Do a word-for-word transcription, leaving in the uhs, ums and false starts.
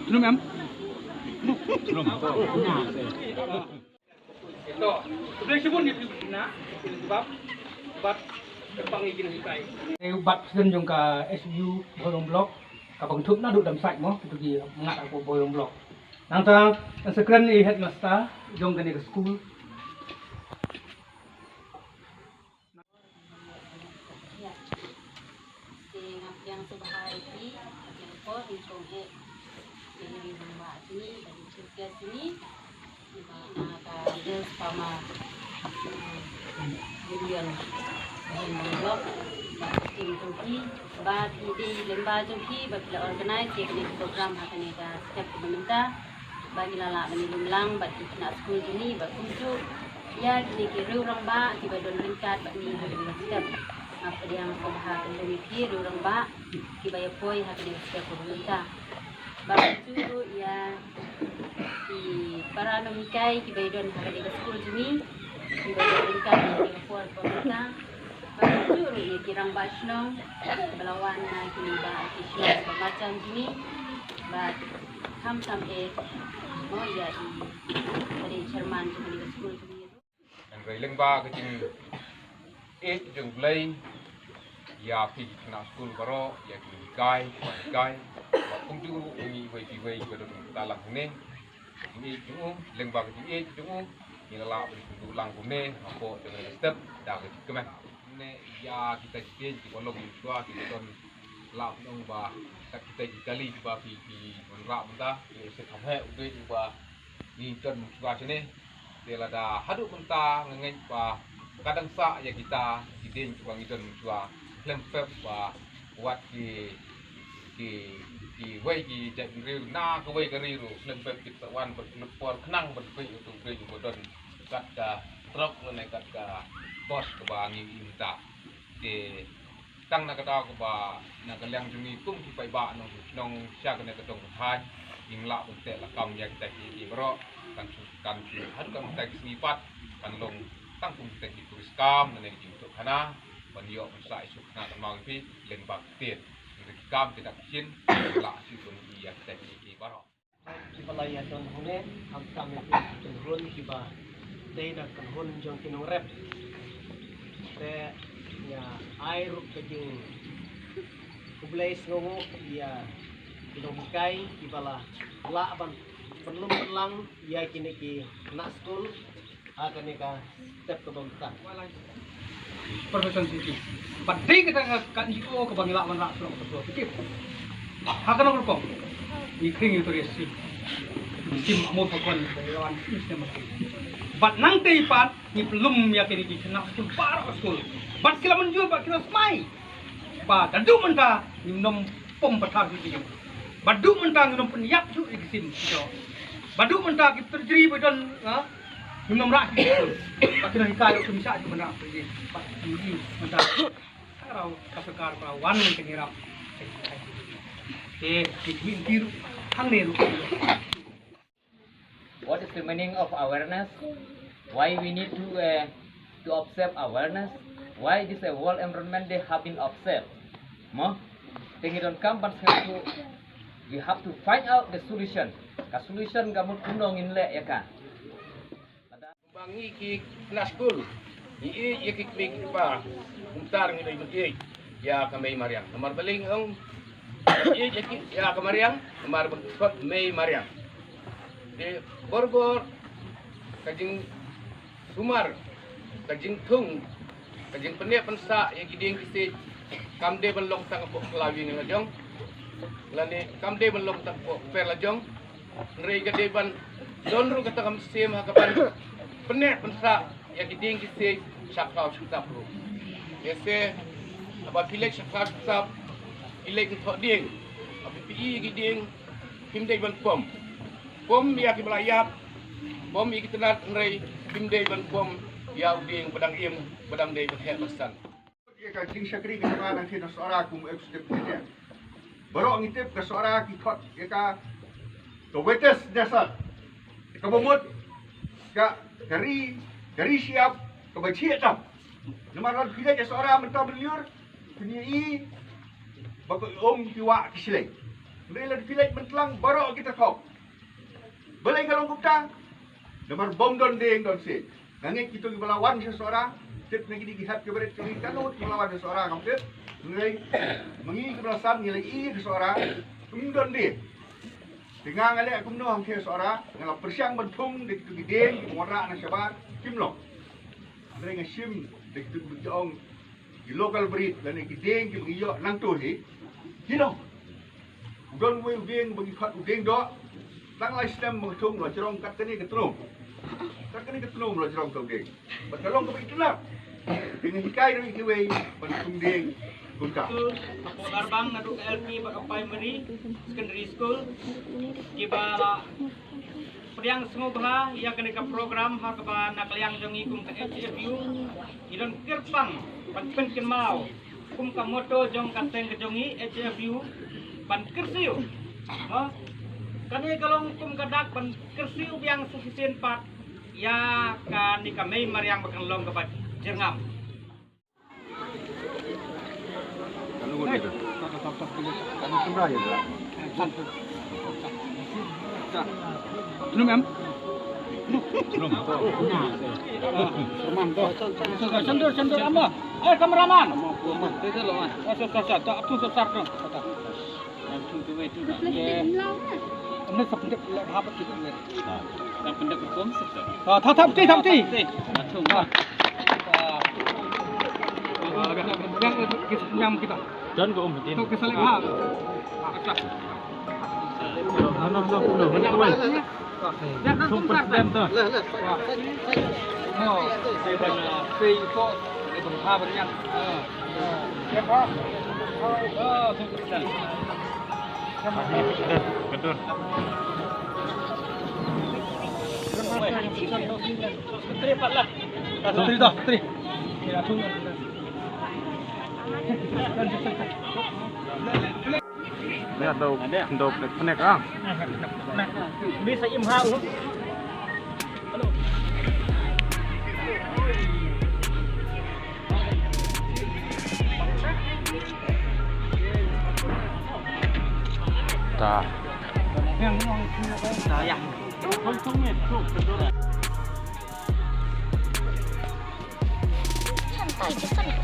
Tulum em? Tulum. To, khublei shibun ïa phi na, bad, bad, kyrpang ïa ki nonghikai. Bad president jong ka S B U Bhoirymbong Block, kaba kynthup naduh Dam Sait mo, kito ki ngat ha Bhoirymbong Block. Nangta, ngan sa kren ïa headmaster jong kane ka skul. Te nga pdiang sngewbha ïa phi, ha kane ka por nyngkong eh ïa ki rangbah jong ngi, ba ki chief guest jong ngi, na ka Girls Farmer Union, Bhoirymbong Block, ba ki team jong phi, ba phi dei lyngba jong phi ba phi la organize ïa kane ka program ha kane ka step kaba mynta, ba ngi la lah ban ïalum lang bad ki khynnah skul jong ngi, bad kumjuh ïa kine ki riew rangbah kiba don ryngkat bad ngi ha kane ka step. Nga pdiang sngewbha kyllum ïa phi riew rangbah kiba ïa poi ha kane ka step kaba mynta. Bad kumjuh ruh ïa ki para nonghikai kiba ïa don ha kane ka skul jong ngi, kiba ïa don ryngkat ha kane ka por kaba mynta. Bad kumjuh ruh ïa ki rangbah shnong ba la wan na kine ba ki shnong ba marjan jong ngi. Bad khamtam eh mo ïa i, i chairman jong kane ka skul jong ngi ruh. Hynrei lyngba ka jingïeit jong U Blei ïa phi ki khynnah skul baroh, ïa ki nonghikai, ki nonghikai, bad kumjuh ruh ïa ngi iwei pa iwei kiba don ha kata lang hangne. Jingïeit jong u, lyngba ka jingïeit jong u, ngi la lah ban ïakynduh lang kumne hapoh jong kane ka step da ka jingkmen. Ne ïa kita ki dieng kiba long mynshuwa kiba don, lah ban ong ba kat kita ki kali kiba phi, phi wanrah mynta, ngi sngewkham heh U Blei uba ngi don mynshuwa shane. Te lada haduh mynta nga ngeit ba ka dang sah ïa kita ki dieng kiba ngi don mynshuwa, khlem pep ba wat ki, ki, kiwei ki jaitbynriew na kawei ka ri ruh khlem pep kin sa wan ban lut por khnang ban peit ïa uto u dieng uba don kat ka trok lane kat ka bos kaba ngi im mynta. Te tang na ka daw kaba na ka liang jong ngi kum ki paidbah nongshong shnong sha kane ka dong ka thaiñ, ngim lah ban teh lakam ïa kita kiei kiei baroh. Kan shu, kan shu haduh katne kita ki sngi pat kan long tang kum kita ki tourist camp lane ki jingïathuhkhana ban ïoh ban sah ïa ki suk khynnah kynmaw ïa phi lyngba ki ktien. Kita ki kam kita ki shin, lah shu ban ïa kita kiei kiei baroh. Kiba la ïa don hangne, khamtam ïa ki kynhun kiba dei na kynhun jong ki nongrep. Te nga ai ruh ka jingkhublei sngewnguh ïa ki nonghikai kiba la lah ban pynlum pynlang ïa kine ki khynnah skul ha kane ka step kaba mynta. Profession shisha. Bad dei kata ka, ka N G O kaba ngi lah ban rah shuh ka shuh. Ha kano ka rukom ngi khring ïa uto u sim. Sim amut ha kon wan sim. Bad nangtei pat ngi pynlum ïa kine ki khynnah skul baroh skul. Bad ki la mynjur bad ki la smai. Ba haduh mynta ngim nym pom pathar shuh ïa ki. Ba haduh mynta ngim nym pynïap shuh ïa ki sim. Ba haduh mynta ki surgery ba don, ha, ngim nym rah shuh ïa ki. Ba ki nonghikai ruh kim shah shuh ban rah surgery. Ba ki mynta ka rau ka sorkar ba wan ka ngi rap. Te ki mynta ruh hangne ruh. What is the meaning of awareness? Why we need to, uh, to observe awareness? Why this, uh, World Environment Day have been observed? Mo? Te ngi donkam ban sngewthuh, we have to find out the solution. Ka solution ka mut kumno ngin leh ïa ka. Ba ngi ki khynnah skul ngi ïeit ïa ki kmie ki kpa, kumta ngi dei ban ïeit ïa ka mei mariang. Namar balei nga ong ïeit ïa ki, ïa ka mariang, namar ba ka khot mei mariang. Te bor bor ka jingsumar, ka jingthung, ka jingpynïap pynsah ïa ki dieng ki siej kam dei ban long tang hapoh Khlaw Ïing la jong, lane kam dei ban long tang hapoh Kper la jong. Hynrei ka dei ban don ruh kata ka mynsiem ha kaban pynïap pynsah ïa ki dieng ki siej sha khlaw sha ksap ruh. Ïa se haba phi leit sha khlaw sha ksap, phi leit kynthoh dieng, haba phi ïohi ïa ki dieng, phim dei ban pom. Pom ïa kiba la ïap, pom ïa ki tnat, hynrei phim dei ban pom ïa u dieng ba dang im, ba dang dei ban heh ban san. Ïa ka jingshakri ka jong nga nangta na Sohra kum executive engineer. Baroh ngi tip ka Sohra ki khot ïa ka, ka wettest desert. Kaba mut ka, ka ri, ka ri shyiap kaba jhieh tam. Namar lada phi leit sha Sohra mynta ban lyiur, phin ïohi ba ka um ki wah ki shlei. Hynrei la phi leit myntlang baroh kita khop. Balei ka long kumta? Namar bym don dieng don siej. Nga ngeit kito kiba la wan sha Sohra, tip na kine ki hep ki barit ki, ka lut kiba la wan sha Sohra ngam tip. Hynrei ma ngi kiba la san ngi la ïohi ka Sohra, ym don dieng. Te nga nga leh kumno hangtei Sohra, nga la pyrshang ban thung da kito ki dieng kiba wanrah na shabar, kim long. Hynrei nga shim da kito kiba ong ki local breed lane ki dieng kiba ngi ïoh nangto hi, ki long. U don uwei u dieng ba ngi khot u dieng doh. Tang lai snem ba nga thung la jrong kat kane ka tnum. Kat kane ka tnum la jrong ka u dieng. Bad ka long kaba itynnad. Te nga hikai ruh ïa kiwei ban thung dieng kumta. School, hapoh Larbang naduh ka L P bad ka primary, secondary school, kiba la pdiang sngewbha ïa kane ka program ha kaba na ka liang jong ngi kum ka H F U ngi don kyrpang ban pynkynmaw kum ka motto jong ka seng ka jong ngi H F U ban kyrsiew. Mo, kane ka long kum ka dak ban kyrsiew biang sa shisien pat ïa kane ka mei mariang ba kan long kaba jyrngam. Tnum em? Tnum. Cameraman to. Cameraman. Eh, cameraman. Eh, sir, sir, sir. To, ap tu, sir, sir, tu. Plastik em lau na. Em na sa pyndep leh bha pat ki pyndep. Sa pyndep hukum sa. Ah, tha, tha pti, tha pti. Pti. Ah, thung. Ah. Ah, biang, biang, biang, biang kita. Don ko um pti. Tu ki sa leh bha. Ah, sa. Mana, mana, mana, mana. Thung pynslem to. Betul. Betul. Betul. Ïa, daw, daw pnek, pnek, ah. Ni sa im ha u. Ta. Ta, ïa. Santai je, santai.